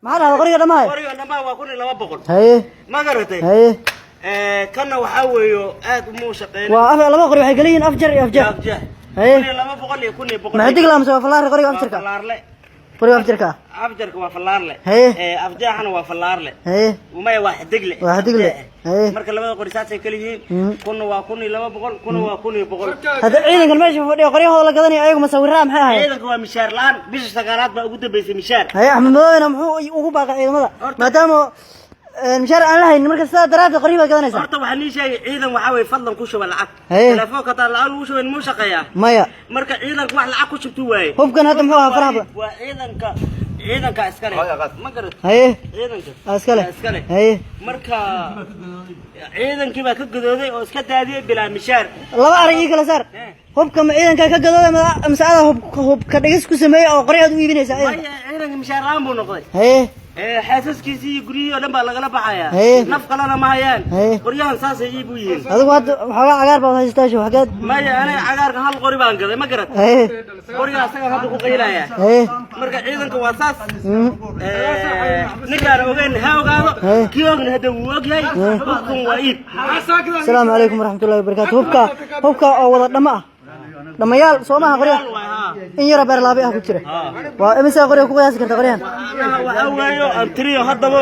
Maxaa dhahda qoriga dhammahay? Qoriga dhammaa waa 1200. Haye. Ma garatay? Haye. Kanna waxaa weeyo aad uma shaqeyn. Waa af laba qori waxay kala yihiin, afjar iyo afjeex. Afjeex. Haye. 1200 iyo 1100. Maxay digla mise waa fallaarle qoriga afjarka? Fallaarle. Qoriga afjarka ah. Afjarka waa fallaarle. Haye. Afjeexana waa fallaarle. Haye. Maya, waa xidigle. Waa xidigle. Haye. Marka labada qori saasay kala yihiin. Kunna waa 1200, kuna waa 1100. Hadda ciidankan meesha fadhiya, qoryahooda la gadanaya, ayagu masawiraa maxay ahayd? Ciidanka waa mishaar la'aan, bisha sagaalaad baa ugu dambeysay mishaar. Haye, Axmed Madowena muxuu ugu baaqay ciidamada, maadaama mishaar aan la haynin? Marka sidaa daraaddeed qoryihi baad gadanaysaa. Horta waxaa nii sheegay, ciidan waxaa weye fadlan ku shuba lacag. Haye. Telefoonka hataa lacag lagu shubayn muu shaqeeyaa? Maya. Marka ciidanka wax lacag ku shubtu waaye. Hubkan hadda muxuu ahaa faraha badan? Waa ciidanka, ciidanka iskale, ma garat? Haye. Ciidanka Aa, iskale. Iskale. Haye. Marka ciidankii baa ka gadooday oo iska daadiyey bilaa mishaar. Laba arag ii kala saar. Hubka ma ciidanka ka gadooday mise adaa hubka dhigis ku sameeyey oo qoryahaad u iibinaysaa ciidanka? Maya, ciidanka mishaar la'aan buu noqday. Haye. Xaasaskiisii iyo guryihii oo dhan baa lagala baxayaa. Haye. Naf kalena ma hayaan. Haye. Qoryahan saasay iib u yihiin. Adigu hadda waxoogaa cagaar baad haysataa, show xageed? Maya, aniga cagaarka hal qori baan gaday, ma garat? Haye. Qoriga asagaan hadda ku qaylaya. Haye. Marka ciidanka waa saas. Ninkaan ogeyn ha ogaado. Haye. Kii ogna hadda wuu ogyahay, hubkan waa iib. Asalaamu calaykum waraxmatullahi wabarakaatu. Hubka oo wada dhama ah, dhamayaal soo maaha qoryaha? Waay, haa. In yara beerlaabi ah ku jira. Waa imisa qorya ku qiyaasi karta qoryahan? Macnaha waxaa weeyo antiriyo haddaba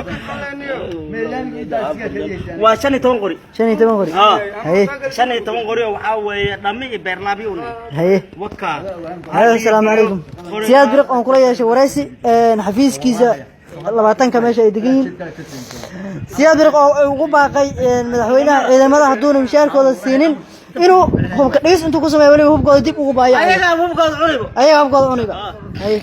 waa 15 qori. 15 qori. Haa. Haye. 15 qori oo waxaa weeye dhami iyo beerlaabi un. Haye. Wakaa. Haye, asalaamu calaykum. Siyaad Biriq oon kula yeeshay waraysi xafiiskiisa 20-ka meesha ay degan yihiin. Siyaad Biriq oo ugu baaqay madaxweynaha ciidamada hadduuna mishaarkooda siinin inuu hubka dhigis intuu ku sameeyo weliba hubkooda dib ugu baayacayo. Ayagaa hubkooda cunibo. Ayaga hubkooda cuniba. Haye.